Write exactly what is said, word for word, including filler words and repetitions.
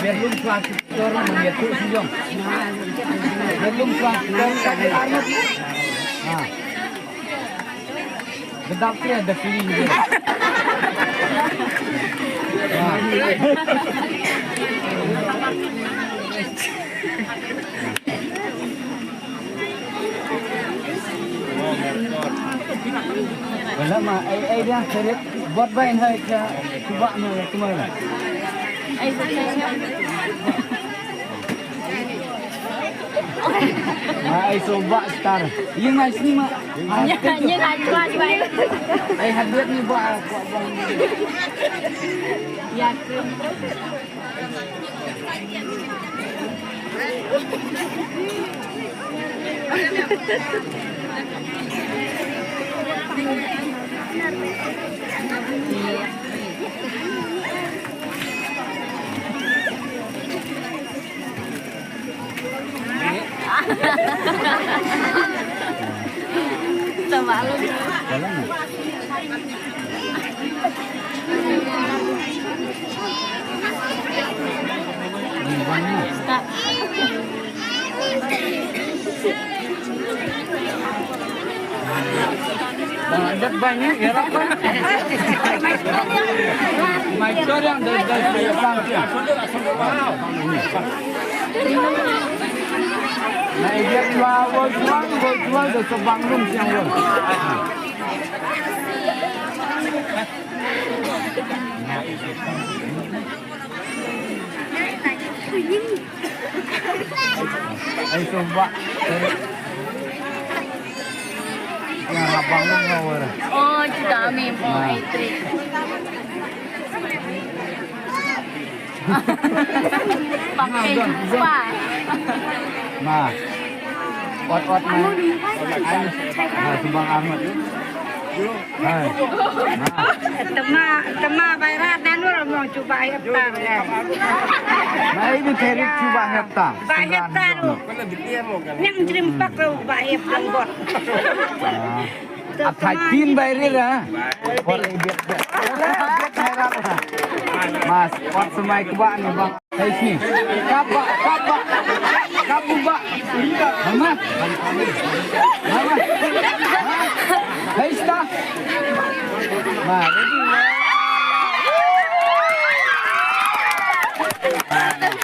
Belum keluar, kita orang menyentuh sejong. Belum keluar, kita orang sakit arut. Ha. Gedap dia ada feeling dia. Ha. Wala ma, ai, ai dia, seret, bot bain hai ka, cuba ma, cuba ma. Ma, ai, so ba star. Ïa ma sini ma. Ïa, ïa, ïa, cuba, cuba. Ai, hadir ni ba, ba, ba. Ya, Sama lu. Banyak banyak ya, apa? Mai tor yang dari dari Jepang ya. Wow. Na ejek dua, wol dua, wol dua, da sa bang lum siang wol. Ai, sumpah. Yang abang lum wol. Oh, kita ambil, oh, itu. Pakai lupa. Ma. Ot, ot, ma. Ai. Ma, sumbang amat. Hai. Ma. Tema, tema Bairat nanur mau cuba heptang. Ma, ini terik cuba heptang. Ba heptang. Nyang jrimpak lo ba heptang bot. Ah. Athai tin bai rir ha. Por biet biet. Biet hai rap ha. Mas, wat semai kebak ni bang. Hai sini. Kap ba, kap ba. Kap ba. Mama. Mama. Hai sta. Ma, ready.